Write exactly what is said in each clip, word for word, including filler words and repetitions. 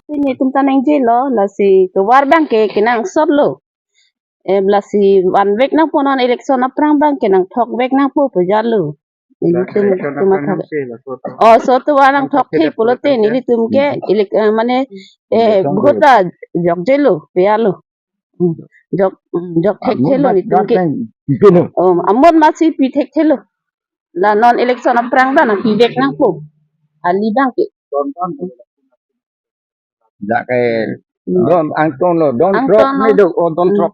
Pini tum ta nangjelo, lasi tovar abangke kenangsotlo. Em, lasi vanvek nangpo, non election aphrang abangke nangthokvek nangpo pu jalo. Nelitum, election tum aphrang athak. Nangse laso to. Oh, laso tovar nangthok nangthok the pulote, the nelitum ke, hmm, elek-, eh, mane, eh, election vote ta jokjelo, piyalo. Hmm. Jok, hmm, jok thekthelo nelitum ke. Amot mat pi thekthelo. Oh, amot mat si pi thekthelo. La non election aphrang ta nangpivek nangpo. Ali abangke. Jake, hmm, don, angtong lo, don, angtong throk lo. Ne do, oh, don, hmm, throk.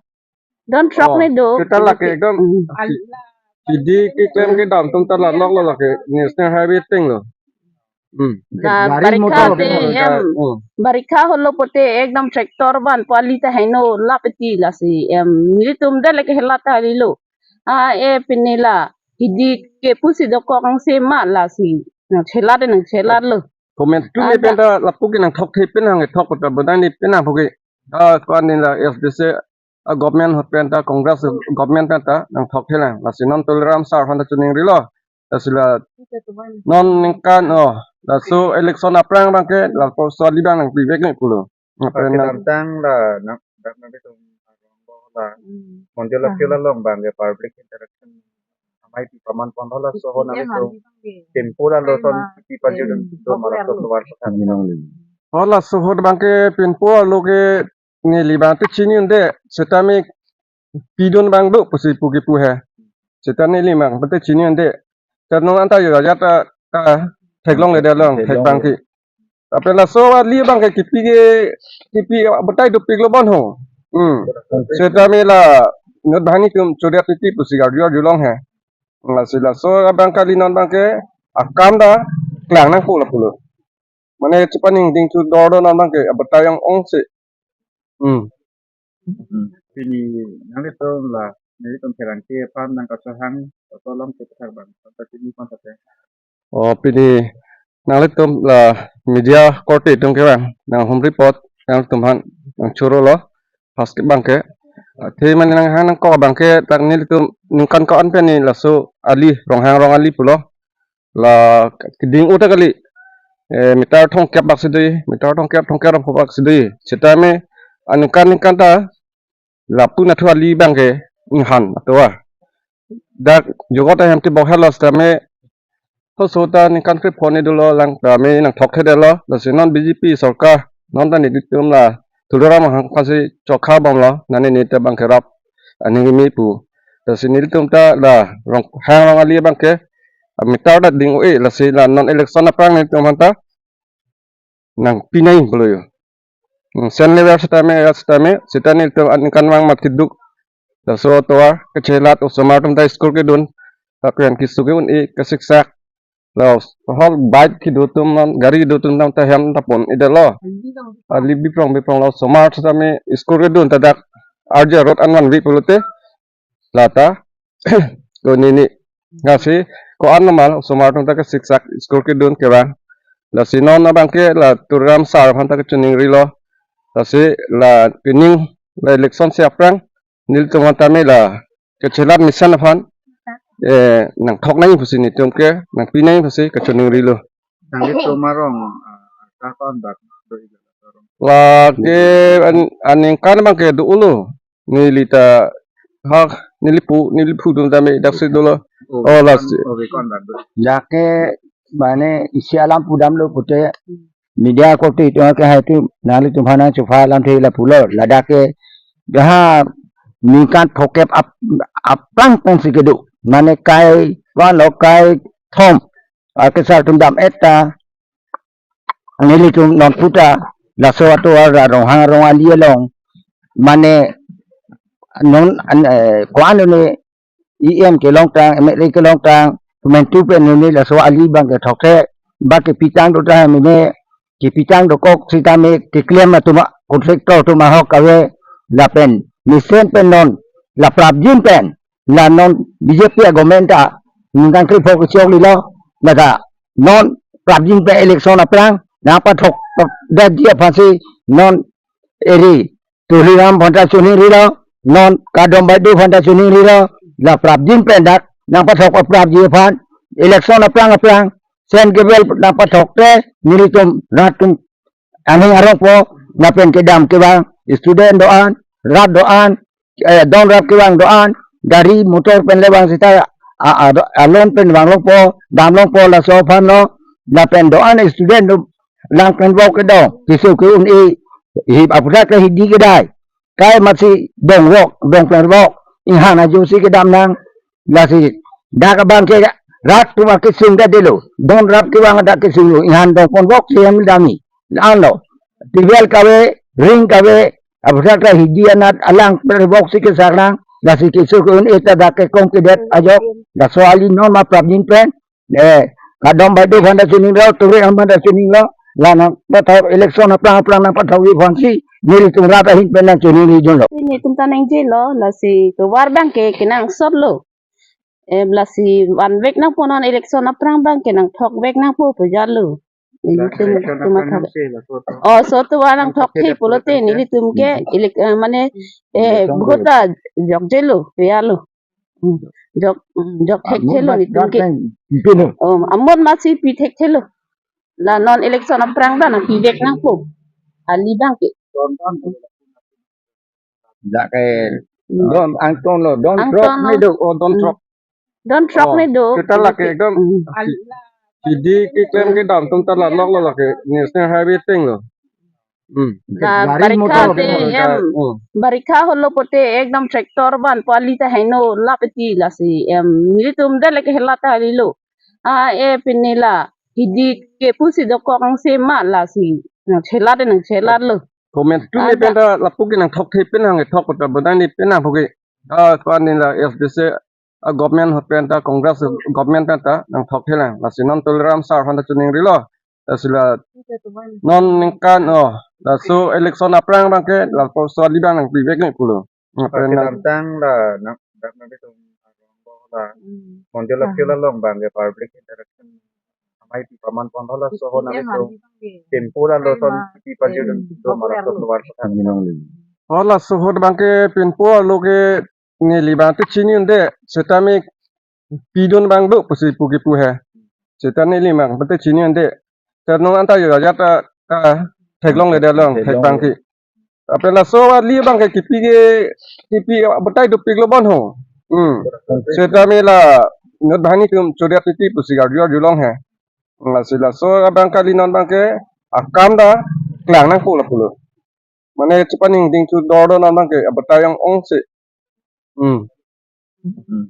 Don throk, oh, ne do. Kita lake ekdom, hmm, si-, sidi keklem kedam atum ta la lok lo lake National Highway ateng lo. Hmm. La gari barikha motor te, em, hmm, barikha holo pote ekdom tractor vanpo, ali ta heno lap iti, lasi, em, nelitum ta lake helat ta kalilo. Ah, eh, pini la sidi ke pusi dokok angse ma, lasi nangchelat, nangchelatlo. Komantu, ah, ne pen ta lapu ke nangthok the pen hang, thok ta bodang ne pen nangpo ke. Ah, ko-an ne la S D C, ah, government ahut pen ta, Congress government pen ta nangthok thelang. Lasi non Tuliram sir aphan ta chiningrilo. Lasi la non ningkan, oh, laso election aphrang abangke lapuson ali abang nangpivek nangpo pulo. Apa, ah, nang kedamtang la nang, nang, nang itu la, hmm, Monjol, ah, Appeal along abangke public interaction amei pi paman ponlo, laso ahut nang itu pinpo la lo ton pi pajudun, hmm, do ma laso tovar aphan. Oh, laso ahut abangke pinpo lo ke neli abang te chini un-e, setame pidun abang do pusi pu kipu he. Seta neli abang te chini un-e. Terno anta yo raja ta, ta theklongle, theklong, theklong abangke. Tapi laso ali abangke kipi ke, kipi batai dopiklo bon ho. Hmm. Setame la inut banghini atum chodet titi pusi arju arjulong he. Lasi laso abang kali, non abangke akam ta klang nangpo lapulo. Mane chepaningding chu dor do, non abangke batai ong-ongsi. Hmm. Hmm. Pini nanglitum la, nelitum pherangke aphan nangkachehang, atolong ke pathak abang, tata pini kon tate. Oh, pini nanglitum la media korte atum ke abang nanghumri apot, nanglitum aphan nangchorolo, first ke abangke. Athe mane nanghang nangkok abangke, tak nelitum ningkan ko-an pen ne laso ali, Ronghang Rong Ali pulo. La keding-o ta kali, eh, meter thomkep bak si do, meter thomkep, thomkep ra pho bak si do. Setame aningkan ningkan ta lapu nathu ali abangke inghan atovar. Dak jogot ahem ti bok helo setame, hoso ta ningkan krepho ne dolo, lang tame nangthok thedetlo. Lasi non B J P sorkar, non ta nelitum la Tuliram Ronghang aphansi chokha bomlo, nane ne ta abangke rap aning kimi pu. Lasi nelitum ta la Ronghang Rong Ali abangke, ah, meter ta ding-o-e, lasi la non election aphrang nelitum aphan ta nangpi nangji pulo yo. Hmm, sen lever setame, ya setame, seta nelitum aningkanvang mathiduk. Laso atovar kachelat, osomar atum ta school kedun, ta pen keso ke-un-e, kasiksak. La hol bike kedo atum, gari kedo atum ta hem ta pon-edetlo. Ali biprong biprong, la osomar setame school kedun ta dak R J Road an vanve pulote, lata ko-an ni ni. Lasi ko-an normal osomar atum ta kasiksak, school kedun kevang. Lasi non abangke la Tuliram sir aphan ta kachiningrilo. Lasi la pining la election si aphrang nelitum aphan tame la kachelat mesen aphan, eh, nangthok nangji pusi nelitum ke nangpi nangji pusi kachiningrilo. Nanglitum arong, ah, ta ko-an bak do-i? Lake an-, aningkan abangke do-olo. Neli ta, ha, neli pu, neli pu atum tame daksi dolo. Oh, oh, lasi. Oh, ko-an bak do? Jake mane isi alam pudamlo pute, media korte atum ke hai tu, nanglitum aphan nangchupha alamthe lapulo, ladak ke, ha, ningkan phokep ap-, aphrang pensi kedo. Mane kai, vanlo kai thom, akesar atum dam-et ta, nelitum non puta, laso atovar Ronghang Rong Ali along, mane non an, eh, ko-an ne E M kelongtang, M L A kelongtang, komantu pen ne laso ali abangke thokte, bak kepitang do ta mane, kepitang dokok sitame keklem atum, contractor atum ahok kave, lapen mesen pen non, la prapjin pen, la non B J P a-government ta ningkan krepho kechoklilo, laga non prapjin pen election aphrang nangpathok, thok detji aphansi non eri Tuliram aphan ta chiningrilo, non Kadom Baideo aphan ta chiningrilo, la prapjin pen dak nangpathok, prapji aphan election aphrang aphrang sen kebel nangpathok te nelitum rat atum aning arongpo, lapen kedam kevang student do-an, rat do-an, eh, don rap kevang do-an, gari motor pen le vang seta, a, a, do- alon pen vanglongpo, damlongpo, laso aphan lo, lapen do-an student do lang pen vok kedo, keso ke-un-e, hi aphuthak ke hidi kedai, kai masi dongvok, dong pen vok, inghan ajo si kedam nang, lasi dak abang ke rat atum akesung ta delo, don rap kevang dak kesung lo, inghan dong pen vok si hem dami, ano, tivel kave, ring kave, aphuthak ta hidi anat alang pen vok si kesak nang, lasi keso ke-un-e ta dak ke kong kedet ajok, laso ali non ma prapjin pen, eh, kadom badu aphan ta chinilo, turi aphan ta chinilo, la nangpathok election aphrang aphrang nangpathokji aphansi, nelitum rat ahin pen nangchinilo junlo. Nelitum ta nangjelo, lasi tovar abang ke kenangsot lo. Eh, lasi vanvek nangpo non election aphrang abang ke nangthokvek nangpo pu jalo. Nelitum election tum aphrang athak. Nangse laso to. Oh, so tovar nangthok nangthok the thekthe pulote, pulote nelitum ke Hmm. Elek-, eh, mane, eh, election vote ta jokjelo, piyalo. Hmm. Jok, hmm, jok thekthelo nelitum ke. Pipino. Oh, amot masi pi thekthelo. La non election aphrang ta nangpivek nangpo. Ali abang ke. Dak ke Hmm. don angton lo, don Angton throk lo. Ne do, oh, don Hmm. throk. Don throk Oh, ne do. Seta lake ekdom Hmm. hidi keklem kedam atum ta la lok lo lake National Highway ateng lo. Hmm. La gari barikha motor te, motor em, hmm. Barikha holo pote ekdom tractor vanpo, ali ta heno lap eti, lasi em nelitum de lake hela ta lilo. Ah, eh, pine la hidi ke pusi dokok angse ma, lasi nangchelat, nangchelat lo. Comment tu Ah, ni pen da. Ta lapu ke nangthok the pen hang thok kota bodang ni pen hang phuke. Ah, kwan ni la S D C, ah, government hot pen ta, Congress government pen ta nangthok the lang. Lasi non Tuliram sir aphan ta chiningrilo. Lasi la non ningkan, oh, laso election aphrang abang ke lapuson ali abang nangpivek ni pulo. Nang pen nang kedamtang la nang dam nang itum arong bo la Hmm. Mondol Ah. Aphi along abang ke public interaction amai pi paman pon, halaso ahut nang itum pin pu la lo son pi pajir Hmm. Do mara popular lo. Tovar sa. Halaso ahut abang ke pin pu lo ke neli abang te chini un-e, seta me pidun abang do pusi pu kipu he. Seta neli abang te chini un-e. Seta non anta yo ya ta, ah, theklongle, theklong, theklong thek abang ke. Lapen laso ali abang ke kipi ke, kipi batai dopiklo bon ho. Hmm. Seta me la inut banghini atum chodet titi pusi arju arjulong he. Lasi laso abang kali non abang ke akam ta klang nangpo lapulo. Mane chepaningding chu dor do non abang ke abatai ong-ongsi. Hmm. Hmm.